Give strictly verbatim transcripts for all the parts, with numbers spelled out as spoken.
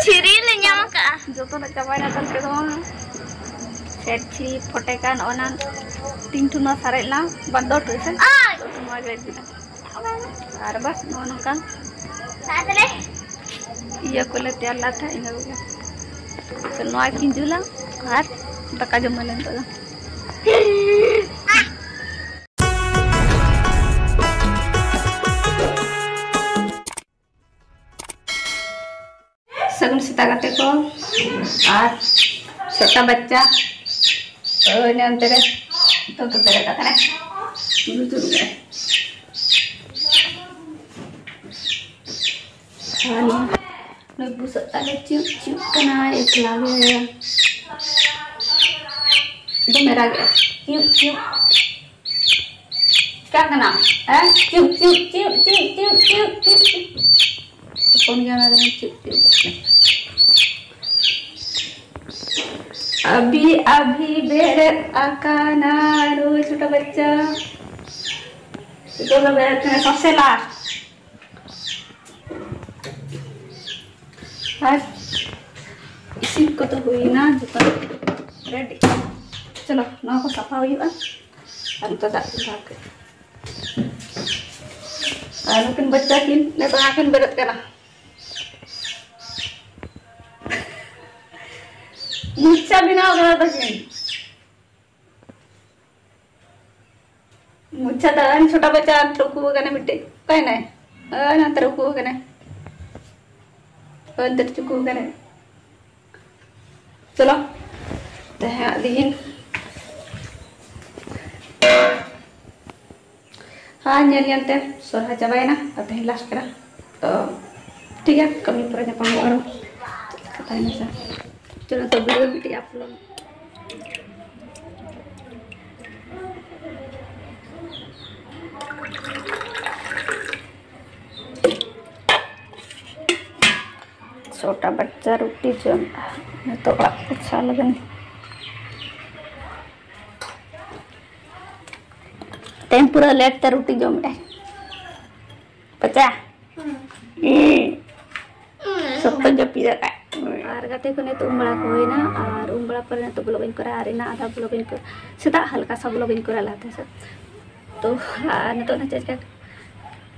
ᱪᱷᱤᱨᱤ ᱞᱮ ᱧᱟᱢ ᱟᱠᱟᱫᱼᱟ᱾ ᱡᱚᱛᱚᱱᱟᱜ ᱪᱟᱵᱟᱭᱮᱱᱟ ᱛᱟᱞᱮ ᱫᱚ᱾ ᱥᱮᱴ ᱪᱷᱤ ᱯᱷᱚᱴᱮ ᱠᱟᱱ ᱚᱱᱟ ᱛᱤᱱ ᱴᱷᱩᱱᱟ ᱥᱟᱨᱮᱡ ᱞᱮᱱᱟ, ᱵᱟᱨ ᱫᱚ ᱴᱷᱩᱱ ᱥᱮ᱾ ᱟᱭ! ᱛᱚ ᱱᱚᱣᱟ ᱜᱮ ᱤᱫᱤ ᱫᱟ᱾ ᱟᱨ ᱵᱟᱥ ᱱᱚᱜᱼᱚ ᱱᱚᱝᱠᱟ ᱥᱟᱛ ᱨᱮ᱾ ᱤᱭᱟᱹ ᱠᱚᱞᱮ ᱛᱮᱭᱟᱨ ᱞᱮᱫ ᱛᱟᱦᱮᱸᱫ, ᱤᱱᱟᱹ ᱠᱚᱜᱮ᱾ ᱛᱚ ᱱᱚᱣᱟ ᱠᱤᱱ ᱡᱩᱞᱟ ᱟᱨ ᱫᱟᱠᱟ ᱡᱚᱢ ᱟᱞᱮ ᱱᱤᱛᱚᱜ ᱫᱚ᱾ ᱥᱟᱹᱜᱩᱱ ᱥᱮᱛᱟᱜ ᱜᱟᱛᱮ ᱠᱚ ᱟᱨ ᱪᱷᱳᱴᱟ ᱵᱟᱪᱪᱟ᱾ ᱳᱭ ᱱᱚᱱᱛᱮ ᱨᱮ ᱱᱤᱛᱚᱜ ᱫᱚ ᱵᱮᱨᱮᱫ ᱟᱠᱟᱱᱟᱭ, ᱵᱩᱞᱩ ᱫᱩᱲᱩᱵ ᱨᱮ᱾ ᱟᱨ ᱱᱩᱭ ᱵᱩᱥᱟᱹᱜ ᱛᱟᱞᱮ ᱪᱩᱯ ᱪᱩᱯ ᱠᱟᱱᱟᱭ ᱮᱠᱞᱟ ᱜᱮ᱾ ᱫᱚᱢᱮ ᱨᱟᱜᱮᱜᱼᱟ, ᱪᱩᱯ ᱪᱩᱯ᱾ ᱪᱤᱠᱟᱜ ᱠᱟᱱᱟ? ᱦᱮᱸ? ᱪᱩᱯ, ᱪᱩᱯ, ᱪᱩᱯ᱾ ᱦᱚᱯᱚᱱ ᱜᱮᱭᱟ ᱚᱱᱟ ᱫᱚ ᱪᱩᱯ, ᱪᱩᱯ᱾ ᱟᱵᱷᱤ, ᱟᱵᱷᱤ ᱵᱮᱨᱮᱫ ᱟᱠᱟᱱᱟ ᱱᱩᱭ ᱪᱷᱳᱴᱟ ᱵᱟᱪᱪᱟ᱾ ᱱᱤᱛᱚᱜ ᱫᱚ ᱵᱮᱨᱮᱫ ᱠᱟᱱᱟ ᱥᱚᱵᱥᱮ ᱞᱟᱥᱴ᱾ ᱟᱨ ᱤᱥᱤᱱ ᱠᱚᱫᱚ ᱦᱩᱭᱱᱟ, ᱡᱚᱛᱚ ᱨᱮᱰᱤ᱾ ᱪᱚᱞᱚ, ᱱᱚᱣᱟ ᱠᱚ ᱥᱟᱯᱷᱟ ᱦᱩᱭᱩᱜᱼᱟ᱾ ᱟᱨ ᱱᱤᱛᱚᱜ ᱫᱟᱜ ᱪᱚᱸᱫᱟ ᱠᱟᱜ᱾ ᱟᱨ ᱱᱩᱠᱤᱱ ᱵᱟᱪᱪᱟ ᱠᱤᱱ ᱱᱤᱛᱚᱜ ᱠᱤᱱ ᱵᱮᱨᱮᱫ ᱠᱟᱱᱟ᱾ ᱢᱚᱪᱟ ᱵᱮᱱᱟᱣ ᱠᱟᱫᱟ ᱛᱟᱹᱠᱤᱱ᱾ ᱢᱚᱪᱟ ᱫᱟᱬᱟᱱ ᱪᱷᱳᱴᱟ ᱵᱟᱪᱪᱟ ᱩᱠᱩ ᱟᱠᱟᱱᱟ ᱢᱤᱫᱴᱮᱡ᱾ ᱚᱠᱟᱭ ᱱᱟᱭ? ᱳᱭ ᱱᱚᱛᱮ ᱨᱮ ᱩᱠᱩ ᱟᱠᱟᱱᱟᱭ᱾ ᱳᱭ ᱱᱚᱛᱮ ᱨᱮ ᱪᱩᱠᱩ ᱟᱠᱟᱱᱟᱭ᱾ ᱪᱚᱞᱚ, ᱛᱟᱦᱮᱸ ᱟᱹᱫᱤᱧ᱾ ᱦᱮᱸ, ᱧᱮᱞ ᱧᱮᱞ ᱛᱮ ᱥᱚᱨᱦᱟᱭ ᱪᱟᱵᱟᱭᱮᱱᱟ ᱟᱨ ᱛᱮᱦᱮᱧ ᱞᱟᱥᱴ ᱠᱟᱱᱟ᱾ ᱛᱚ ᱴᱷᱤᱠ ᱜᱮᱭᱟ, ᱠᱟᱹᱢᱤ ᱯᱚᱨᱮ ᱧᱟᱯᱟᱢ ᱦᱩᱭᱩᱜᱼᱟ ᱟᱨᱚ᱾ ᱠᱟᱛᱷᱟᱭᱮᱱᱟ ᱥᱮ? ᱪᱚᱞᱚ, ᱛᱚ ᱵᱷᱤᱰᱤᱭᱳ ᱢᱤᱫᱴᱤᱡ ᱟᱯᱞᱳᱰ᱾ ᱪᱷᱳᱴᱟ ᱵᱟᱪᱪᱟ ᱨᱩᱴᱤ ᱡᱚᱢ, ᱱᱤᱛᱚᱜ ᱚᱲᱟᱜ ᱯᱳᱪᱷᱟ ᱞᱟᱹᱜᱤᱫ᱾ ᱛᱮᱦᱮᱧ ᱯᱩᱨᱟᱹ ᱞᱮᱴ ᱛᱮ ᱨᱩᱴᱤ ᱡᱚᱢᱮᱜᱼᱟᱭ ᱵᱟᱪᱪᱟ᱾ ᱦᱩᱸ᱾ ᱛᱚᱠᱷᱚᱱ ᱡᱟᱹᱯᱤᱫ ᱟᱠᱟᱫ᱾ ᱟᱨ ᱜᱟᱛᱮ ᱠᱚ ᱱᱤᱛᱚᱜ ᱩᱢ ᱵᱟᱲᱟ ᱠᱚ ᱦᱩᱭᱱᱟ, ᱟᱨ ᱩᱢ ᱵᱟᱲᱟ ᱯᱚᱨᱮ ᱱᱤᱛᱚᱜ ᱵᱞᱚᱜ ᱤᱧ ᱠᱚᱨᱟᱣᱟ, ᱟᱨ ᱮᱱᱟᱝ ᱟᱫᱷᱟ ᱵᱞᱚᱜ ᱤᱧ ᱠᱚᱨᱟᱣᱟ, ᱥᱮᱛᱟᱜ ᱦᱟᱞᱠᱟ ᱥᱟ ᱵᱞᱚᱜ ᱤᱧ ᱠᱚᱨᱟᱣ ᱞᱟᱦᱟ ᱛᱮ ᱥᱮ᱾ ᱛᱚ ᱟᱨ ᱱᱤᱛᱚᱜ ᱱᱟ ᱪᱮᱫ ᱪᱮᱠᱟ,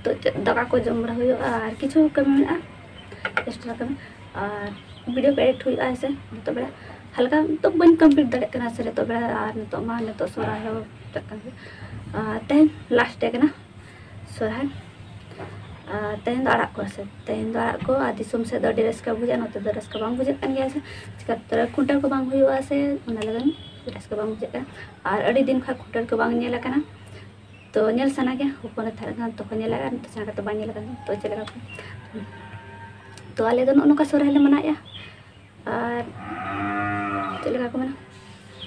ᱛᱚ ᱪᱮᱫ ᱫᱟᱠᱟ ᱠᱚ ᱡᱚᱢ ᱵᱟᱲᱟ ᱦᱩᱭᱩᱜᱼᱟ, ᱟᱨ ᱠᱤᱪᱷᱩ ᱠᱟᱹᱢᱤ ᱢᱮᱱᱟᱜᱼᱟ, ᱮᱠᱥᱴᱨᱟ ᱠᱟᱹᱢᱤ, ᱟᱨ ᱵᱷᱤᱰᱤᱭᱳ ᱠᱚ ᱮᱰᱤᱴ ᱦᱩᱭᱩᱜᱼᱟ ᱦᱮᱸ ᱥᱮ᱾ ᱱᱤᱛᱚᱜ ᱵᱮᱲᱟ ᱦᱟᱞᱠᱟ ᱱᱤᱛᱚᱜ ᱵᱟᱹᱧ ᱠᱚᱢᱯᱞᱤᱴ ᱫᱟᱲᱮᱭᱟᱜ ᱠᱟᱱᱟ ᱥᱮ ᱱᱤᱛᱚᱜ ᱵᱮᱲᱟ, ᱟᱨ ᱱᱤᱛᱚᱜ ᱢᱟ ᱱᱤᱛᱚᱜ ᱥᱚᱨᱦᱟᱭ ᱦᱚᱸ ᱪᱟᱞᱟᱜ ᱠᱟᱱ ᱜᱮᱭᱟ᱾ ᱟᱨ ᱛᱮᱦᱮᱧ ᱞᱟᱥᱴ ᱰᱮ ᱠᱟᱱᱟ ᱥᱚᱨᱦᱟᱭ᱾ ᱟᱨ ᱛᱮᱦᱮᱧ ᱫᱚ ᱟᱲᱟᱜ ᱠᱚ ᱥᱮ, ᱛᱮᱦᱮᱧ ᱫᱚ ᱟᱲᱟᱜ ᱠᱚ, ᱟᱨ ᱫᱤᱥᱚᱢ ᱥᱮᱫ ᱫᱚ ᱟᱹᱰᱤ ᱨᱟᱹᱥᱠᱟᱹ ᱵᱩᱡᱷᱟᱹᱜᱼᱟ, ᱱᱚᱛᱮ ᱫᱚ ᱨᱟᱹᱥᱠᱟᱹ ᱵᱟᱝ ᱵᱩᱡᱷᱟᱹᱜ ᱠᱟᱱ ᱜᱮᱭᱟ ᱥᱮ, ᱪᱤᱠᱟᱹᱛᱮ ᱠᱷᱩᱱᱴᱟᱹᱣ ᱠᱚ ᱵᱟᱝ ᱦᱩᱭᱩᱜᱼᱟ ᱥᱮ, ᱚᱱᱟ ᱞᱟᱹᱜᱤᱫ ᱨᱟᱹᱥᱠᱟᱹ ᱵᱟᱝ ᱵᱩᱡᱷᱟᱹᱜ ᱠᱟᱱᱟ᱾ ᱟᱨ ᱟᱹᱰᱤ ᱫᱤᱱ ᱠᱷᱚᱱ ᱠᱷᱩᱱᱴᱟᱹᱣ ᱠᱚ ᱵᱟᱝ ᱧᱮᱞ ᱟᱠᱟᱱᱟ, ᱛᱚ ᱧᱮᱞ ᱥᱟᱱᱟ ᱜᱮᱭᱟ, ᱦᱚᱯᱚᱱ ᱮ ᱛᱟᱦᱮᱸ ᱠᱟᱱᱟ ᱛᱚᱠᱷᱚᱱ ᱧᱮᱞ ᱟᱠᱟᱫ, ᱱᱤᱛᱚᱜ ᱥᱮᱬᱟ ᱠᱟᱛᱮ ᱵᱟᱭ ᱧᱮᱞ ᱟᱠᱟᱫᱟ, ᱛᱚ ᱪᱮᱫ ᱞᱮᱠᱟ ᱠᱚ᱾ ᱛᱚ ᱟᱞᱮ ᱫᱚ ᱱᱚᱜᱼᱚ ᱱᱚᱝᱠᱟ ᱥᱚᱨᱦᱟᱭ ᱞᱮ ᱢᱟᱱᱟᱣᱮᱫᱼᱟ᱾ ᱟᱨ ᱪᱮᱫ ᱞᱮᱠᱟ ᱠᱚ ᱢᱮᱱᱟ,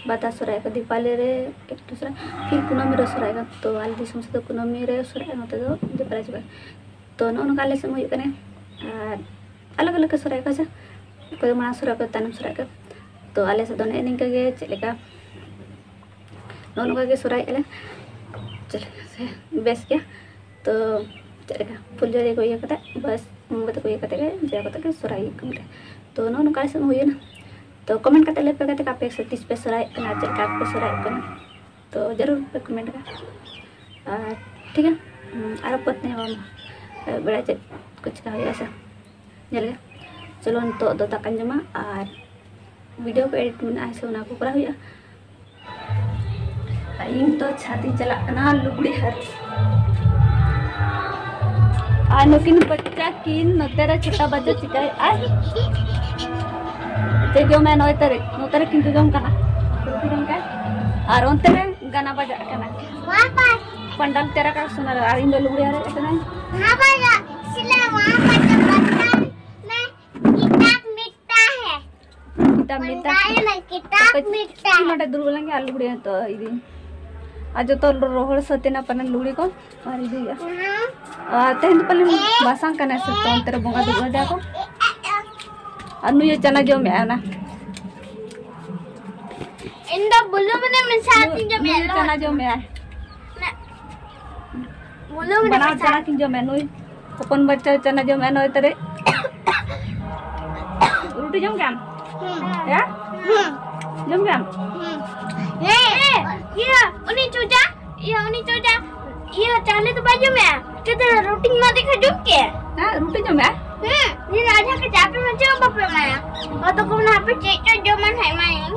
ᱵᱟᱛᱟ ᱥᱚᱨᱦᱟᱭ ᱠᱚ, ᱫᱤᱯᱟᱞᱤ ᱨᱮ ᱮᱠᱴᱩ ᱥᱚᱨᱦᱟᱭ, ᱯᱷᱤᱨ ᱠᱩᱱᱟᱹᱢᱤ ᱨᱮ ᱥᱚᱨᱦᱟᱭ ᱠᱚ᱾ ᱛᱚ ᱟᱞᱮ ᱫᱤᱥᱚᱢ ᱥᱮᱫ ᱫᱚ ᱠᱩᱱᱟᱹᱢᱤ ᱨᱮ ᱥᱚᱨᱦᱟᱭ, ᱱᱚᱛᱮ ᱫᱚ ᱫᱤᱯᱟᱞᱤ ᱪᱟᱵᱟᱭ᱾ ᱛᱚ ᱱᱚᱜᱼᱚ ᱱᱚᱝᱠᱟ ᱟᱞᱮ ᱥᱮᱫ ᱦᱚᱸ ᱦᱩᱭᱩᱜ ᱠᱟᱱᱟ᱾ ᱟᱨ ᱟᱞᱟᱜᱽ ᱟᱞᱟᱜᱽ ᱠᱚ ᱥᱚᱨᱦᱟᱭ ᱠᱚ ᱥᱮ, ᱚᱠᱚᱭ ᱫᱚ ᱢᱟᱲᱟᱝ ᱥᱚᱨᱦᱟᱭ, ᱚᱠᱚᱭ ᱫᱚ ᱛᱟᱭᱱᱚᱢ ᱥᱚᱨᱦᱟᱭ ᱠᱚ᱾ ᱛᱚ ᱟᱞᱮ ᱥᱮᱫ ᱫᱚ ᱱᱮᱜᱼᱮ ᱱᱤᱝᱠᱟᱹ ᱜᱮ, ᱪᱮᱫ ᱞᱮᱠᱟ ᱱᱚᱜᱼᱚ ᱱᱚᱝᱠᱟ ᱜᱮ ᱥᱚᱨᱦᱟᱭᱮᱫᱼᱟ ᱞᱮ, ᱪᱮᱫ ᱞᱮᱠᱟ ᱥᱮ ᱵᱮᱥ ᱜᱮ᱾ ᱛᱚ ᱪᱮᱫ ᱞᱮᱠᱟ ᱯᱷᱩᱞᱡᱷᱟᱹᱨᱤ ᱠᱚ ᱤᱭᱟᱹ ᱠᱟᱛᱮ, ᱵᱟᱥ ᱢᱳᱢᱵᱟᱛᱤ ᱠᱚ ᱤᱭᱟᱹ ᱠᱟᱛᱮ ᱜᱮ, ᱡᱟ ᱠᱟᱛᱮ ᱜᱮ ᱥᱚᱨᱦᱟᱭ ᱦᱩᱭᱩᱜ ᱠᱟᱱᱟ᱾ ᱛᱚ ᱱᱚᱜᱼᱚ ᱱᱚᱝᱠᱟ ᱟᱞᱮ ᱥᱮᱫ ᱦᱩᱭᱮᱱᱟ᱾ ᱛᱚ ᱠᱚᱢᱮᱱᱴ ᱠᱟᱛᱮ ᱞᱟᱹᱭ ᱯᱮ ᱜᱟᱛᱮ ᱠᱚ, ᱟᱯᱮ ᱥᱮᱫ ᱛᱤᱥ ᱯᱮ ᱥᱚᱨᱦᱟᱭᱚᱜ ᱠᱟᱱᱟ, ᱪᱮᱫ ᱞᱮᱠᱟ ᱯᱮ ᱥᱚᱨᱦᱟᱭᱚᱜ ᱠᱟᱱᱟ, ᱛᱚ ᱡᱟᱹᱨᱩᱲ ᱯᱮ ᱠᱚᱢᱮᱱᱴ ᱠᱟᱜᱼᱟ᱾ ᱟᱨ ᱴᱷᱤᱠ ᱜᱮᱭᱟ, ᱟᱨᱚ ᱯᱚᱨᱮ ᱛᱮ ᱧᱟᱯᱟᱢ ᱟᱹᱭᱩᱵ ᱵᱮᱲᱟ ᱪᱮᱫ ᱠᱚ ᱪᱮᱠᱟ ᱦᱩᱭᱩᱜᱼᱟ ᱥᱮ᱾ ᱧᱮᱞ ᱜᱮ᱾ ᱪᱚᱞᱚ ᱱᱤᱛᱚᱜ ᱫᱚ ᱫᱟᱠᱟᱧ ᱡᱚᱢᱟ ᱟᱨ ᱵᱷᱤᱰᱤᱭᱳ ᱠᱚ ᱮᱰᱤᱴ ᱢᱮᱱᱟᱜᱼᱟ ᱥᱮ, ᱚᱱᱟ ᱠᱚ ᱠᱚᱨᱟᱣ ᱦᱩᱭᱩᱜᱼᱟ᱾ ᱟᱨ ᱤᱧ ᱫᱚ ᱪᱷᱟᱫᱤᱧ ᱪᱟᱞᱟᱜ ᱠᱟᱱᱟ ᱞᱩᱜᱽᱲᱤ ᱦᱟᱹᱨ᱾ ᱟᱨ ᱱᱩᱠᱤᱱ ᱵᱟᱪᱪᱟ ᱠᱤᱱ ᱱᱚᱛᱮ ᱨᱮ ᱪᱷᱳᱴᱟ ᱵᱟᱪᱪᱟ ᱪᱤᱠᱟᱹᱭᱮᱫ ᱟᱭ? ᱪᱮᱫ ᱡᱚᱢᱟᱭ ᱱᱚᱭ ᱛᱟᱹᱨᱤᱠᱷ? ᱱᱚᱭ ᱛᱟᱹᱨᱤᱠᱷ ᱠᱤᱱ ᱡᱚᱡᱚᱢ ᱠᱟᱱᱟ᱾ ᱟᱨ ᱚᱱᱛᱮ ᱨᱮ ᱜᱟᱱᱟ ᱵᱟᱡᱟᱜ ᱠᱟᱱᱟ᱾ ᱯᱟᱱᱰᱟᱞ ᱛᱮᱨᱟ ᱠᱟ ᱥᱩᱱᱟ ᱨᱮ, ᱟᱨ ᱤᱧ ᱫᱚ ᱞᱩᱜᱽᱲᱤ ᱦᱟᱹᱨ ᱠᱟᱱᱟᱧ᱾ किताब मिटता है। किताब मिटता है। पंडाल में किताब तो मिटता है। ᱱᱚᱰᱮ ᱫᱩᱲᱩᱵ ᱞᱮᱱ ᱜᱮ ᱟᱨ ᱞᱩᱜᱽᱲᱤ ᱦᱚᱸᱛᱚ ᱤᱫᱤ᱾ ᱟᱨ ᱡᱚᱛᱚ ᱨᱚᱦᱚᱲ ᱥᱟᱹᱛ ᱮᱱᱟ ᱯᱟᱞᱮᱱ ᱞᱩᱜᱽᱲᱤ ᱠᱚ, ᱟᱨ ᱤᱫᱤ ᱦᱩᱭᱩᱜᱼᱟ᱾ ᱦᱮᱸ᱾ ᱟᱨ ᱛᱮᱦᱮᱧ ᱫᱚ ᱯᱟᱞᱮᱱ ᱵᱟᱥᱟᱝ ᱠᱟᱱᱟ ᱥᱮ, ᱛᱚ ᱚᱱᱛᱮ ᱨᱮ ᱵᱚᱸᱜᱟ ᱫᱩᱲᱩᱵ ᱟᱫᱮᱭᱟ ᱠᱚ᱾ ᱟᱨ ᱱᱩᱭ ᱪᱟᱱᱟ ᱡᱚᱢᱮᱜᱼᱟ ᱚᱱᱟ᱾ ᱤᱧ ᱫᱚ ᱵᱩᱞᱩᱝ ᱨᱮ ᱢᱮᱥᱟ ᱠᱟᱛᱮᱧ ᱡᱚᱢᱮᱜᱼᱟ᱾ ᱱᱩᱭ ᱪᱟᱱᱟ ᱡᱚᱢᱮᱜᱼᱟ᱾ ᱵᱩᱞᱩᱝ ᱨᱮ ᱵᱟᱱᱟᱨ ᱢᱮᱥᱟ᱾ ᱪᱟᱱᱟ ᱠᱤᱱ ᱡᱚᱢᱮᱜᱼᱟ᱾ ᱱᱩᱭ ᱦᱚᱯᱚᱱ ᱵᱟᱪᱪᱟ ᱪᱟᱱᱟ ᱡᱚᱢᱮᱜᱼᱟ ᱱᱚᱭ ᱛᱟᱹᱨᱤᱠᱷ᱾ ᱡᱚᱢ ᱠᱮᱫᱟᱢ? ᱦᱩᱸ᱾ ᱦᱮᱸ? ᱦᱩᱸ᱾ ᱡᱚᱢ ᱠᱮᱫᱟᱢ? ᱦᱩᱸ᱾ ᱦᱮᱸ, ᱤᱭᱟᱹ, ᱩᱱᱤ ᱪᱩᱡᱟ, ᱤᱭᱟᱹ, ᱩᱱᱤ ᱪᱩᱡᱟ, ᱤᱭᱟᱹ, ᱪᱟᱣᱞᱮ ᱫᱚ ᱵᱟᱭ ᱡᱚᱢᱮᱜᱼᱟ᱾ ᱪᱮᱫ ᱨᱩᱴᱤᱧ ᱮᱢᱟᱫᱮ ᱠᱷᱟᱱ ᱡᱚᱢ ᱠᱮᱫ? ᱦᱮᱸ, ᱨᱩᱴᱤ ᱡᱚᱢᱮᱜᱼᱟ? ᱦᱩᱸ, ᱤᱧ ᱟᱡᱷᱟ ᱠᱮ ᱪᱟᱯᱮ ᱢᱟ ᱪᱮᱫ ᱦᱚᱸ ᱵᱟᱯᱮ ᱮᱢᱟᱭᱟ᱾ ᱚ, ᱛᱚᱠᱚ ᱢᱮᱱᱟ, "ᱦᱟᱯᱮ ᱪᱮᱫ ᱪᱚ ᱡᱚᱢᱟ ᱱᱟᱦᱟᱜ ᱮᱢᱟᱭᱟᱹᱧ᱾"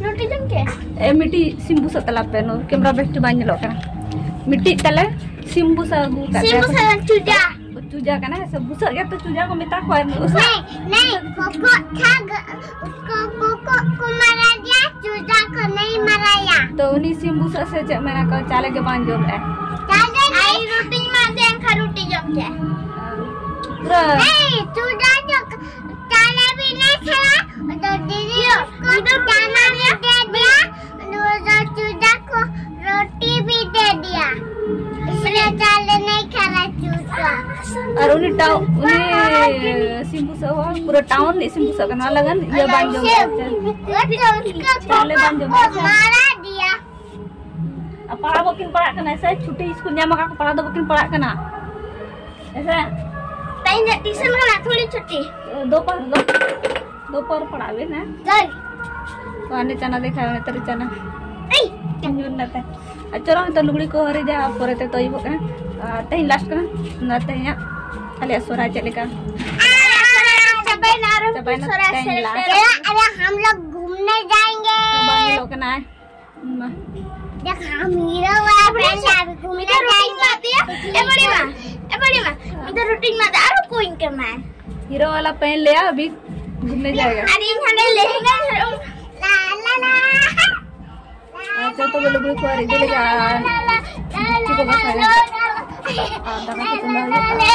ᱨᱩᱴᱤ ᱡᱚᱢ ᱠᱮᱫ? ᱮ, ᱢᱤᱫᱴᱤᱡ ᱥᱤᱢ ᱵᱩᱥᱟᱹᱜ ᱛᱟᱞᱟ ᱯᱮ, ᱱᱚᱣᱟ ᱠᱮᱢᱨᱟ ᱵᱮᱥ ᱴᱷᱤᱠ ᱵᱟᱝ ᱧᱮᱞᱚᱜ ᱠᱟᱱᱟ᱾ ᱢᱤᱫᱴᱤᱡ ᱛᱟᱞᱮ ᱥᱤᱢ ᱵᱩᱥᱟᱹᱜ ᱟᱹᱜᱩ ᱠᱟᱜ ᱥᱤᱢ ᱯᱮ᱾ ᱵᱩᱥᱟᱹᱜ ᱪᱩᱡᱟ᱾ ᱪᱩᱡᱟ ᱠᱟᱱᱟ, ᱥᱮ ᱵᱩᱥᱟᱹᱜ ᱜᱮᱛᱚ ᱪᱩᱡᱟ ᱠᱚ ᱢᱮᱛᱟ ᱠᱚᱣᱟ᱾ ᱩᱥᱟᱹᱜ᱾ नहीं, नहीं, कोको था, ग-, उसको कोको को मारा गया, चूजा को नहीं मारा गया। ᱛᱚ ᱩᱱᱤ ᱥᱤᱢ ᱵᱩᱥᱟᱹᱜ ᱥᱮ ᱪᱮᱫ ᱢᱮᱱᱟ ᱠᱚ, ᱪᱟᱣᱞᱮ ᱜᱮ ᱵᱟᱝ ᱡᱚᱢ ᱮᱫᱟ᱾ ᱪᱟᱣᱞᱮ ᱟᱭ ᱨᱩᱴᱤᱧ ᱮᱢᱟ ᱫᱮᱭᱟ, ᱮᱱᱠᱷᱟᱱ ᱨᱩᱴᱤ ᱡᱚᱢ ᱠᱮᱫ᱾ ᱯᱩᱨᱟᱹ᱾ नहीं, चूजा जो क-, चाले भी नहीं खाया, तो दीदी उसको दाना भी दे दिया, और वो चूजा को रोटी भी दे दिया, इसलिए चाले नहीं खा रहा चूजा। ᱟᱨ ᱩᱱᱤ ᱴᱟᱣ-, ᱩᱱᱤ ᱥᱤᱢ ᱵᱩᱥᱟᱹᱜ ᱦᱚᱸ ᱯᱩᱨᱟᱹ ᱴᱟᱣᱩᱱ ᱨᱤᱱᱤᱡ ᱥᱤᱢ ᱵᱩᱥᱟᱹᱜ ᱠᱟᱱᱟ, ᱚᱱᱟ ᱞᱟᱹᱜᱤᱫ ᱤᱭᱟᱹ ᱵᱟᱝ ᱡᱚᱢ ᱠᱟᱱᱟ᱾ ᱪᱟᱣᱞᱮ ᱵᱟᱝ ᱡᱚᱢ ᱠᱟᱱᱟ᱾ मारा दिया। ᱟᱨ ᱯᱟᱲᱦᱟᱣ ᱵᱟᱹᱠᱤᱱ ᱯᱟᱲᱦᱟᱜ ᱠᱟᱱᱟ ᱥᱮ? ᱪᱷᱩᱴᱤ ᱥᱠᱩᱞ ᱧᱟᱢ ᱟᱠᱟᱫ ᱠᱚ, ᱯᱟᱲᱦᱟᱣ ᱫᱚ ᱵᱟᱹᱠᱤᱱ ᱯᱟᱲᱦᱟᱜ ᱠᱟᱱᱟ᱾ ᱦᱮᱸᱥᱮ? ᱛᱮᱦᱮᱧ ᱫᱚ ᱴᱤᱭᱩᱥᱚᱱ ᱠᱟᱱᱟ, ᱛᱷᱚᱲᱤ ᱪᱷᱩᱴᱤ᱾ ᱫᱚᱯᱚᱨ ᱫᱚ, ᱫᱚᱯᱚᱨ ᱯᱟᱲᱦᱟᱜ ᱵᱤᱱ, ᱦᱮᱸ? ᱛᱚ ᱟᱱᱮ ᱪᱟᱱᱟ ᱫᱮᱠᱷᱟ, ᱚᱱᱮ ᱛᱟᱨᱮ ᱪᱟᱱᱟ᱾ ᱧᱩᱨ ᱱᱟ ᱛᱮ᱾ ᱟᱨ ᱪᱚᱞᱚ, ᱱᱤᱛᱚᱜ ᱞᱩᱜᱽᱲᱤ ᱠᱚ ᱦᱚᱨᱤᱡᱟ, ᱯᱚᱨᱮ ᱛᱮ ᱛᱚ ᱟᱹᱭᱩᱵᱚᱜ ᱠᱟᱱᱟ᱾ ᱟᱨ ᱛᱮᱦᱮᱧ ᱞᱟᱥᱴ ᱠᱟᱱᱟ, ᱚᱱᱟ ᱛᱮᱦᱮᱧᱟᱜ ᱟᱞᱮᱭᱟᱜ ᱥᱚᱨᱦᱟᱭ ᱪᱮᱫ ᱞᱮᱠᱟ? ᱪᱟᱵᱟᱭᱮᱱᱟ, ᱟᱨ ᱪᱟᱵᱟᱭᱮᱱᱟ, ᱥᱚᱨᱦᱟᱭ ᱛᱮᱦᱮᱧ ᱥᱮᱴᱮᱨ ᱞᱟᱥᱴ᱾ ᱟᱞᱮ, ᱟᱞᱮ ᱦᱟᱢ ᱞᱳᱜ ᱜᱷᱩᱢᱱᱮ ᱡᱟᱭᱮᱸᱜᱮ᱾ ᱵᱟᱝ ᱧᱮᱞᱚᱜ ᱠᱟᱱᱟ᱾ ᱢᱟ᱾ देख, हम हीरो वाला पहन के अभी घूमने जाएंगे। ए बड़ी माँ, ए बड़ी माँ, ᱢᱤᱫ ᱫᱚ ᱨᱩᱴᱤᱧ ᱮᱢᱟᱫᱮ, ᱟᱨᱚ ᱠᱚᱭᱤᱧ ᱠᱟᱱᱟᱭ᱾ हीरो वाला पहन लिया, अभी घूमने जाएगा। ᱟᱨ ᱤᱧ ᱦᱟᱸᱰᱮ ᱞᱮᱦᱮᱝᱜᱟᱧ ᱦᱚᱨᱚᱜ᱾ ᱞᱟ, ᱞᱟ, ᱞᱟ᱾ ᱟᱨ ᱡᱚᱛᱚ ᱜᱮ ᱞᱩᱜᱽᱲᱤ ᱠᱚ ᱟᱨ ᱤᱫᱤ ᱞᱟᱹᱜᱤᱫ ᱟᱨ ᱪᱮᱫ ᱠᱚ ᱜᱟᱥᱟᱭᱟ᱾ ᱟᱨ ᱫᱟᱠᱟ ᱠᱚ ᱪᱚᱸᱫᱟ ᱦᱩᱭᱩᱜ ᱠᱟᱱᱟ᱾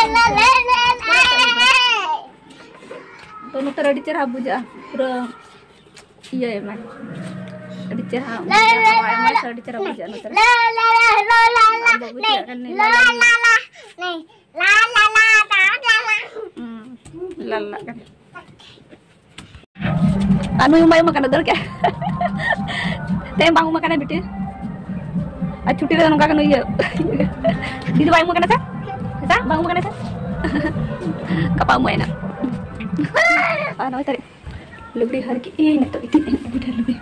ᱛᱚ ᱱᱚᱛᱮ ᱨᱮ ᱟᱹᱰᱤ ᱪᱮᱦᱨᱟ ᱵᱩᱡᱷᱟᱹᱜᱼᱟ, ᱯᱩᱨᱟᱹ ᱤᱭᱟᱹ ᱮᱢᱟᱭ᱾ ᱟᱹᱰᱤ ᱪᱮᱦᱨᱟ, ᱦᱟᱣᱟ ᱮᱢᱟᱭ ᱥᱮ ᱟᱹᱰᱤ ᱪᱮᱦᱨᱟ ᱵᱩᱡᱷᱟᱹᱜᱼᱟ ᱱᱚᱛᱮ ᱨᱮ᱾ ᱟᱵᱚ ᱵᱩᱡᱷᱟᱹᱜ ᱠᱟᱱ ᱞᱟᱞᱟ᱾ ᱦᱩᱸ, ᱞᱟᱞᱟ ᱠᱟᱱᱟ᱾ ᱟᱨ ᱱᱩᱭ ᱢᱟᱭ ᱮᱢ ᱠᱟᱱᱟ ᱫᱟᱹᱲ ᱠᱮᱜᱼᱟ᱾ ᱛᱮᱦᱮᱧ ᱵᱟᱝ ᱮᱢ ᱠᱟᱱᱟ ᱵᱤᱴᱤ᱾ ᱟᱨ ᱪᱷᱩᱴᱤ ᱨᱮ ᱱᱚᱝᱠᱟ ᱜᱮ ᱱᱩᱭ ᱤᱭᱟᱹ᱾ ᱫᱤᱫᱤ ᱵᱟᱭ ᱮᱢ ᱠᱟᱱᱟ ᱥᱮ? ᱦᱮᱸ ᱥᱮ? ᱵᱟᱝ ᱮᱢ ᱠᱟᱱᱟ ᱥᱮ? ᱜᱟᱯᱟ ᱩᱢᱩᱜ ᱮᱱᱟ᱾ ᱟᱨ ᱱᱚᱜᱼᱚᱭ ᱛᱟᱨᱤ ᱞᱩᱜᱽᱲᱤ ᱦᱟᱨ ᱠᱮᱫ ᱟᱹᱧ, ᱱᱤᱛᱚᱜ ᱤᱛᱤᱫ ᱟᱹᱧ ᱟᱹᱰᱤ ᱰᱷᱮᱨ ᱞᱩᱜᱽᱲᱤ᱾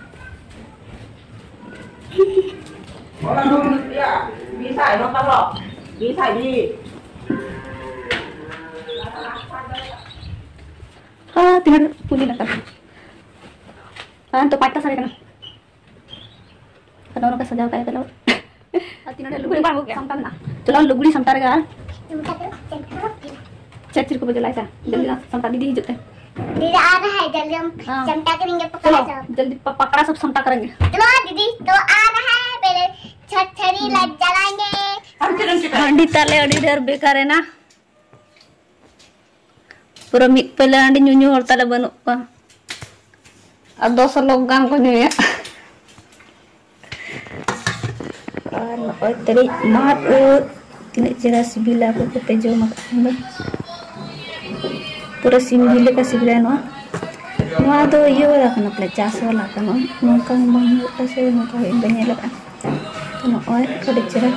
ᱦᱮᱸ, ᱛᱤᱱᱟᱹᱜ ᱯᱩᱞᱤ ᱞᱟᱛᱟᱨ᱾ ᱦᱮᱸ, ᱱᱤᱛᱚᱜ ᱯᱟᱸᱪᱴᱟ ᱥᱟᱲᱮ ᱠᱟᱱᱟ᱾ ᱟᱫᱚ ᱱᱚᱝᱠᱟ ᱥᱟᱡᱟᱣ ᱠᱟᱜᱼᱟ ᱪᱚᱞᱚ᱾ ᱟᱨ ᱛᱤᱱᱟᱹᱜ ᱰᱷᱮᱨ ᱞᱩᱜᱽᱲᱤ ᱵᱟᱝ ᱟᱹᱜᱩ ᱠᱮᱜᱼᱟ? ᱥᱟᱢᱴᱟᱣ ᱢᱮᱱᱟᱜᱼᱟ᱾ ᱪᱚᱞᱚ ᱞᱩᱜᱽᱲᱤ ᱥᱟᱢᱴᱟᱣ ᱨᱮᱜᱮ ᱟᱨ ᱪᱮᱫ ᱪᱤᱨ ᱠᱚ ᱵᱚᱡᱚ ᱞᱟᱭ ᱥᱟ? ᱡᱚᱞᱫᱤ ᱥᱟᱢᱴᱟᱣ ᱫᱤᱫᱤ ᱦᱤᱡᱩᱜ ᱛᱮ᱾ दीदी आ रहा है, जल्दी हम हाँ। चमटा करेंगे, पकड़ा चलो, सब। जल्दी प-, पकड़ा सब समटा करेंगे। चलो दीदी, तो आ रहा है, पहले छत छड़ी लाइट जलाएंगे। ᱦᱟᱺᱰᱤ ᱛᱟᱞᱮ ᱟᱹᱰᱤ ᱰᱷᱮᱨ ᱵᱮᱠᱟᱨ ᱮᱱᱟ᱾ ᱯᱩᱨᱟᱹ ᱢᱤᱫ ᱯᱟᱹᱭᱞᱟᱹ ᱦᱟᱺᱰᱤ ᱧᱩ ᱧᱩ ᱦᱚᱲ ᱛᱟᱞᱮ ᱵᱟᱹᱱᱩᱜ ᱠᱚᱣᱟ᱾ ᱟᱨ ᱫᱚᱥ ᱞᱳᱠ ᱜᱟᱱ ᱠᱚ ᱧᱩᱭᱟ᱾ ᱟᱨ ᱱᱚᱜᱼᱚᱭ ᱛᱟᱹᱨᱤᱡ ᱢᱟᱫ ᱩᱫ, ᱛᱤᱱᱟᱹᱜ ᱪᱮᱦᱨᱟ ᱥᱤᱵᱤᱞᱟ, ᱟᱹᱜᱩ ᱠᱟᱛᱮ ᱡᱚᱢ ᱟᱠᱟᱫ ᱠᱷᱟᱱ ᱫᱚ᱾ ᱯᱩᱨᱟᱹ ᱥᱤᱢ ᱡᱤᱞ ᱞᱮᱠᱟ ᱥᱤᱵᱤᱞᱟ ᱱᱚᱣᱟ᱾ ᱱᱚᱣᱟ ᱫᱚ ᱤᱭᱟᱹ ᱵᱟᱞᱟ ᱠᱟᱱᱟ ᱯᱟᱞᱮ, ᱪᱟᱥ ᱵᱟᱞᱟ ᱠᱟᱱᱟ᱾ ᱱᱚᱝᱠᱟ ᱵᱟᱝ ᱦᱩᱭᱩᱜᱼᱟ ᱥᱮ, ᱱᱚᱝᱠᱟ ᱦᱩᱭᱩᱜ ᱵᱟᱹᱧ ᱧᱮᱞ ᱟᱠᱟᱫᱼᱟ᱾ ᱛᱚ ᱱᱚᱜᱼᱚᱭ ᱟᱹᱰᱤ ᱪᱮᱦᱨᱟ᱾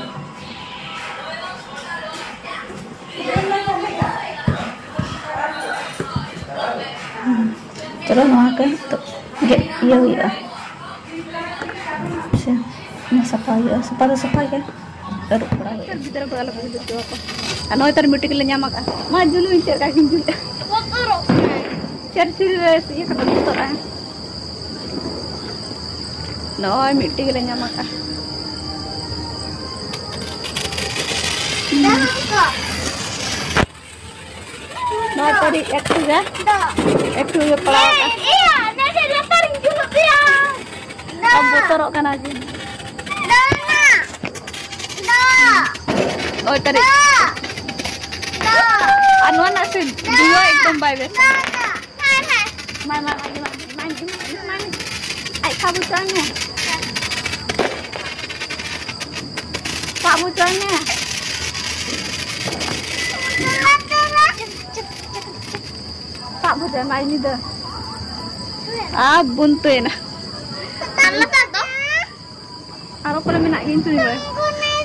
ᱦᱩᱸ᱾ ᱪᱚᱞᱚ, ᱱᱚᱣᱟ ᱠᱚ ᱱᱤᱛᱚᱜ ᱜᱮᱫ ᱤᱭᱟᱹ ᱦᱩᱭᱩᱜᱼᱟ᱾ ᱥᱮ ᱚᱱᱟ ᱥᱟᱯᱷᱟ ᱦᱩᱭᱩᱜᱼᱟ, ᱥᱟᱯᱷᱟ ᱫᱚ ᱥᱟᱯᱷᱟ ᱜᱮ, ᱟᱹᱨᱩᱵ ᱵᱟᱲᱟ ᱦᱩᱭᱩᱜᱼᱟ᱾ ᱜᱤᱫᱽᱨᱟᱹ ᱠᱚ ᱟᱞᱚ ᱠᱚ ᱦᱤᱡᱩᱜ ᱦᱚᱪᱚ ᱟᱠᱚ᱾ ᱟᱨ ᱱᱚᱜᱼᱚᱭ ᱛᱟᱨ ᱢᱤᱫᱴᱤᱡ ᱞᱮ ᱧᱟᱢ ᱟᱠᱟᱫᱼᱟ᱾ ᱢᱟ ᱡᱩᱞᱩᱜ ᱤᱧ ᱪᱮᱫ ᱞᱮᱠᱟ ᱠᱤᱱ ᱡᱩᱞᱮᱫᱼᱟ᱾ ᱵᱚᱛᱚᱨᱚᱜ ᱠᱟᱱᱟᱭ᱾ ᱪᱟᱹᱨ ᱪᱷᱩᱨᱤ ᱨᱮ ᱤᱭᱟᱹ ᱠᱟᱛᱮ ᱵᱚᱛᱚᱨᱚᱜᱼᱟ᱾ ᱱᱚᱜᱼᱚᱭ ᱢᱤᱫᱴᱤᱡ ᱜᱮᱞᱮ ᱧᱟᱢ ᱟᱠᱟᱫᱼᱟ᱾ ᱫᱟᱜ ᱠᱚ᱾ ᱱᱚᱣᱟ ᱛᱟᱹᱨᱤᱡ ᱮᱠᱴᱩ ᱜᱮ, ᱮᱠᱴᱩ ᱜᱮ ᱯᱟᱲᱟᱣ ᱟᱠᱟᱱᱟ᱾ ᱤᱭᱟᱹ, ᱱᱚᱰᱮ ᱞᱟᱛᱟᱨ ᱤᱧ ᱡᱩᱞᱩᱜ ᱜᱮᱭᱟ᱾ ᱟᱢ ᱵᱚᱛᱚᱨᱚᱜ ᱠᱟᱱᱟ ᱡᱮ᱾ ᱫᱟᱜ, ᱫᱟᱜ, ᱳᱭ ᱛᱟᱹᱨᱤᱡ᱾ ᱫᱟᱜ, ᱫᱟᱜ᱾ ᱟᱨ ᱱᱚᱣᱟ ᱨᱮᱱᱟᱜ ᱥᱮ ᱫᱟᱜ, ᱫᱩᱦᱟᱹ ᱮᱠᱫᱚᱢ ᱵᱟᱭ ᱵᱮᱥᱟ᱾ ᱫᱟᱜ, ᱫᱟᱜ᱾ ᱦᱮᱸ, ᱦᱮᱸ᱾ ᱢᱟ, ᱢᱟ, ᱢᱟ, ᱢᱟ, ᱢᱟ, ᱢᱟ, ᱢᱟ᱾ ᱟᱡ ᱥᱟᱵ ᱦᱚᱪᱚᱭ ᱢᱮ᱾ ᱥᱟᱵ ᱦᱚᱪᱚᱭ ᱢᱮ᱾ ᱥᱟᱵ ᱦᱚᱪᱚᱭ ᱢᱮ, ᱟᱡ ᱧᱤᱫᱟᱹ᱾ ᱟᱨ ᱵᱩᱱᱛᱩᱭᱮᱱᱟ᱾ ᱟᱨ ᱞᱟᱛᱟᱨ ᱫᱚ? ᱟᱨ ᱚᱠᱚᱭ ᱢᱮᱱᱟᱜ ᱜᱤᱧ ᱛᱩᱭ ᱵᱟᱭ᱾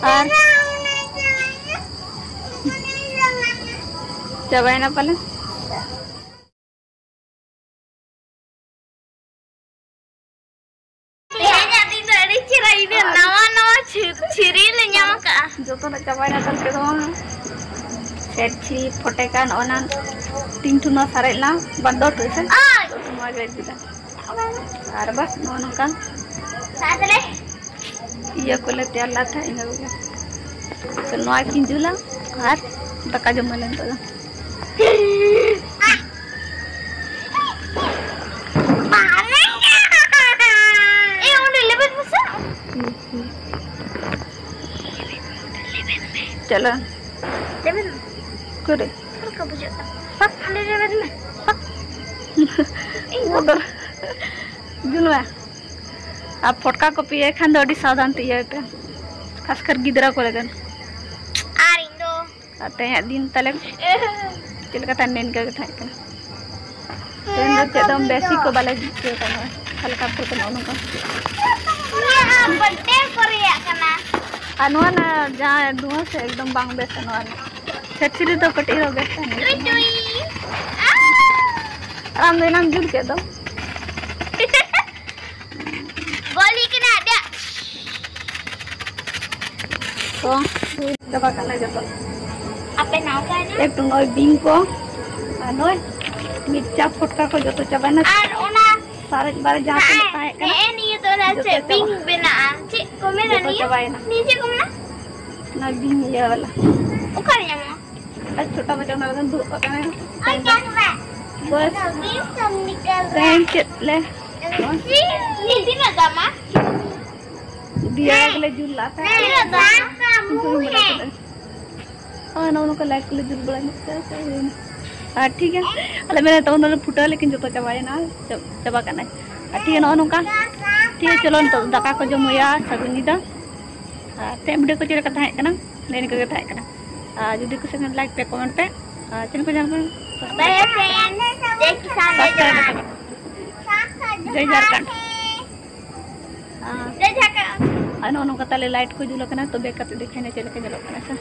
ᱟᱨ ᱪᱟᱵᱟᱭᱮᱱᱟ ᱯᱟᱞᱮ᱾ ᱛᱮᱦᱮᱧᱟᱜ ᱫᱤᱱ ᱫᱚ ᱟᱹᱰᱤ ᱪᱮᱦᱨᱟ, ᱤᱱᱟᱹ ᱱᱟᱣᱟ ᱱᱟᱣᱟ ᱪᱷᱤ-, ᱪᱷᱤᱨᱤ ᱞᱮ ᱧᱟᱢ ᱟᱠᱟᱫᱼᱟ᱾ ᱡᱚᱛᱚᱱᱟᱜ ᱪᱟᱵᱟᱭᱮᱱᱟ ᱛᱟᱦᱞᱮ ᱫᱚ᱾ ᱥᱮᱴ ᱪᱷᱤ ᱯᱷᱚᱴᱮ ᱠᱟᱱ ᱚᱱᱟ ᱛᱤᱱ ᱴᱷᱩᱱᱟ ᱥᱟᱨᱮᱡ ᱞᱮᱱᱟ, ᱵᱟᱨ ᱫᱚ ᱴᱷᱩᱱ ᱥᱮ? ᱟᱭ! ᱡᱚᱛᱚ ᱱᱚᱣᱟ ᱜᱮ ᱡᱩᱫᱟ᱾ ᱟᱨ ᱵᱟᱥ ᱱᱚᱜᱼᱚ ᱱᱚᱝᱠᱟ᱾ ᱥᱟᱫ ᱨᱮ᱾ ᱤᱭᱟᱹ ᱠᱚᱞᱮ ᱛᱮᱭᱟᱨ ᱞᱮᱫ ᱛᱟᱦᱮᱸᱫ, ᱤᱱᱟᱹ ᱠᱚᱜᱮ᱾ ᱛᱚ ᱱᱚᱣᱟ ᱠᱤᱱ ᱡᱩᱞᱟ ᱟᱨ ᱫᱟᱠᱟ ᱡᱚᱢ ᱟᱞᱮ ᱱᱤᱛᱚᱜ ᱫᱚ᱾ ᱮ, ᱚᱸᱰᱮ ᱞᱮᱵᱮᱫ ᱢᱮᱥᱮ᱾ ᱪᱟᱞᱟᱜ᱾ ᱞᱮᱵᱮᱫ ᱢᱮ᱾ ᱚᱠᱟᱨᱮ? ᱪᱮᱫ ᱞᱮᱠᱟ ᱵᱩᱡᱷᱟᱹᱜ ᱠᱟᱱᱟ? ᱦᱟᱠ᱾ ᱚᱸᱰᱮ ᱞᱮᱵᱮᱫ ᱢᱮ᱾ ᱦᱟᱠ᱾ ᱤᱧ ᱵᱚᱛᱚᱨ᱾ ᱡᱩᱞ ᱢᱮ᱾ ᱟᱨ ᱯᱷᱚᱴᱠᱟ ᱠᱚ ᱯᱮ ᱤᱭᱟᱹᱭ ᱠᱷᱟᱱ ᱫᱚ ᱟᱹᱰᱤ ᱥᱟᱵᱫᱷᱟᱱ ᱛᱮ ᱤᱭᱟᱹᱭ ᱯᱮ, ᱠᱷᱟᱥ ᱠᱟᱨ ᱜᱤᱫᱽᱨᱟᱹ ᱠᱚ ᱞᱟᱹᱜᱤᱫ᱾ ᱟᱨ ᱤᱧ ᱫᱚ ᱟᱨ ᱛᱮᱦᱮᱧᱟᱜ ᱫᱤᱱ ᱛᱟᱞᱮ ᱪᱮᱫ ᱞᱮᱠᱟ ᱛᱟᱦᱮᱸ ᱞᱮᱱ ᱤᱱᱠᱟᱹ ᱜᱮ ᱛᱟᱦᱮᱸ ᱠᱟᱱᱟ᱾ ᱛᱮᱦᱮᱧ ᱫᱚ ᱪᱮᱫ ᱦᱚᱸ ᱵᱮᱥᱤ ᱠᱚ ᱵᱟᱞᱮ ᱪᱤᱠᱟᱹ ᱠᱟᱱᱟ, ᱦᱟᱞᱠᱟ ᱯᱷᱩᱞᱠᱟ ᱱᱚᱜᱼᱚ ᱱᱚᱝᱠᱟ᱾ ᱩᱱᱤᱭᱟᱜ ᱵᱟᱨᱛᱷᱰᱮ ᱠᱚ ᱨᱮᱭᱟᱜ ᱠᱟᱱᱟ᱾ ᱟᱨ ᱱᱚᱣᱟ ᱨᱮᱱᱟᱜ ᱡᱟᱦᱟᱸ ᱫᱷᱩᱣᱟᱹ ᱥᱮ ᱮᱠᱫᱚᱢ ᱵᱟᱝ ᱵᱮᱥᱟ ᱱᱚᱣᱟ ᱨᱮᱱᱟᱜ᱾ ᱪᱷᱟᱹᱪᱷᱤ ᱨᱮᱫᱚ ᱠᱟᱹᱴᱤᱡ ᱨᱮᱦᱚᱸ ᱵᱮᱥ ᱛᱟᱦᱮᱱ ᱜᱮᱭᱟ᱾ ᱴᱩᱭ ᱴᱩᱭ᱾ ᱟᱨ ᱟᱢ ᱫᱚ ᱮᱱᱟᱢ ᱡᱩᱞ ᱠᱮᱫ ᱫᱚ᱾ ᱜᱚᱞᱤ ᱠᱟᱱᱟ ᱟᱫᱮ᱾ ᱛᱚ, ᱦᱩᱭ ᱪᱟᱵᱟ ᱠᱟᱱᱟ ᱡᱚᱛᱚ᱾ ᱟᱯᱮ ᱱᱟᱣᱟ ᱠᱟᱭ ᱱᱟ? ᱮᱠᱴᱩ ᱱᱚᱜᱼᱚᱭ ᱵᱤᱧ ᱠᱚ, ᱟᱨ ᱱᱚᱜᱼᱚᱭ ᱢᱤᱨᱪᱟ ᱯᱷᱚᱴᱠᱟ ᱠᱚ ᱡᱚᱛᱚ ᱪᱟᱵᱟᱭᱮᱱᱟ᱾ ᱟᱨ ᱚᱱᱟ ᱥᱟᱨᱮᱡ ᱵᱟᱨᱮᱡ ᱡᱟᱦᱟᱸ ᱛᱤᱱᱟᱹᱜ ᱛᱟᱦᱮᱸ ᱠᱟᱱᱟ, ᱱᱮᱜᱼᱮ ᱱᱤᱭᱟᱹ ᱫᱚ ᱚᱱᱟ ᱡᱚᱛᱚ ᱪᱮᱫ ᱵᱤᱧ ᱪᱟᱵᱟ᱾ ᱵᱮᱱᱟᱜᱼᱟ? ᱪᱮᱫ ᱠᱚ ᱢᱮᱱᱟ ᱡᱚᱛᱚ ᱱᱤᱭᱟᱹ? ᱪᱟᱵᱟᱭᱮᱱᱟ᱾ ᱱᱤᱭᱟᱹ ᱪᱮᱫ ᱠᱚ ᱢᱮᱱᱟ? ᱚᱱᱟ ᱵᱤᱧ ᱤᱭᱟᱹ ᱵᱟᱞᱟ᱾ ᱚᱠᱟᱨᱮ ᱧᱟᱢᱚᱜᱼᱟ? ᱟᱨ ᱪᱷᱳᱴᱟ ᱵᱟᱪᱟ ᱚᱱᱟ ᱨᱮᱫᱚ ᱫᱩᱲᱩᱵ ᱠᱚᱜ ᱠᱟᱱᱟ᱾ ᱵᱚᱥ᱾ ᱛᱮᱦᱮᱧ ᱪᱮᱫ ᱞᱮ? ᱛᱤᱱᱟᱹᱜ ᱫᱟᱢᱟ? ᱫᱤᱭᱟ ᱜᱮᱞᱮ ᱡᱩᱞ ᱞᱟᱜᱼᱟ᱾ ᱛᱤᱱᱟᱹᱜ ᱫᱟᱢᱟ? ᱟᱨ ᱱᱚᱜᱼᱚ ᱱᱚᱝᱠᱟ ᱞᱟᱭᱤᱴ ᱠᱚᱞᱮ ᱡᱩᱞ ᱵᱟᱲᱟ ᱧᱚᱜ ᱠᱮᱫᱟ᱾ ᱟᱨ ᱴᱷᱤᱠ ᱜᱮᱭᱟ, ᱟᱞᱮ ᱢᱮᱱᱟ ᱛᱚ ᱚᱱᱟ ᱞᱮ ᱯᱷᱩᱴᱟᱹᱣ, ᱞᱮᱠᱤᱱ ᱡᱚᱛᱚ ᱪᱟᱵᱟᱭᱮᱱᱟ, ᱪᱟᱵᱟ ᱠᱟᱱᱟ᱾ ᱟᱨ ᱴᱷᱤᱠ ᱜᱮᱭᱟ, ᱱᱚᱜᱼᱚ ᱱᱚᱝᱠᱟ᱾ ᱴᱷᱤᱠ ᱜᱮᱭᱟ, ᱪᱚᱞᱚ ᱱᱤᱛᱚᱜ ᱫᱟᱠᱟ ᱠᱚ ᱡᱚᱢ ᱦᱩᱭᱩᱜᱼᱟ᱾ ᱥᱟᱹᱜᱩᱱ ᱧᱤᱫᱟᱹ᱾ ᱟᱨ ᱛᱮᱦᱮᱧ ᱵᱷᱤᱰᱤᱭᱳ ᱠᱚ ᱪᱮᱫ ᱞᱮᱠᱟ ᱛᱟᱦᱮᱸ ᱠᱟᱱᱟ, ᱞᱟᱹᱭ ᱤᱱᱠᱟᱹ ᱜᱮ ᱛᱟᱦᱮᱸ ᱠᱟᱱᱟ᱾ ᱟᱨ ᱡᱩᱫᱤ ᱠᱩᱥᱤ ᱠᱷᱟᱱ ᱞᱟᱭᱤᱠ ᱯᱮ, ᱠᱚᱢᱮᱱᱴ ᱯᱮ, ᱟᱨ ᱪᱮᱱᱮᱞ ᱠᱚ ᱡᱟᱦᱟᱸ ᱠᱚ ᱵᱟᱭ ᱯᱷᱨᱮᱱᱰ, ᱡᱟᱭ ᱠᱤᱥᱟᱱ, ᱡᱟᱭ ᱥᱟᱵᱥᱠᱨᱟᱭᱤᱵ ᱡᱟᱣᱟᱱ᱾ ᱯᱮ᱾ ᱡᱟᱭ ᱡᱷᱟᱨᱠᱷᱚᱸᱰ᱾ ᱟᱨ ᱡᱟᱭ ᱡᱷᱟᱨᱠᱷᱚᱸᱰ᱾ ᱟᱨ ᱱᱚᱜᱼᱚ ᱱᱚᱝᱠᱟ ᱛᱟᱞᱮ ᱞᱟᱭᱤᱴ ᱠᱚ ᱡᱩᱞ ᱟᱠᱟᱱᱟ, ᱛᱚ ᱵᱮᱠ ᱠᱟᱛᱮ ᱫᱮᱠᱷᱟᱭ ᱱᱟ ᱪᱮᱫ ᱞᱮᱠᱟ ᱧᱮᱞᱚᱜ ᱠᱟᱱᱟ ᱥᱮ᱾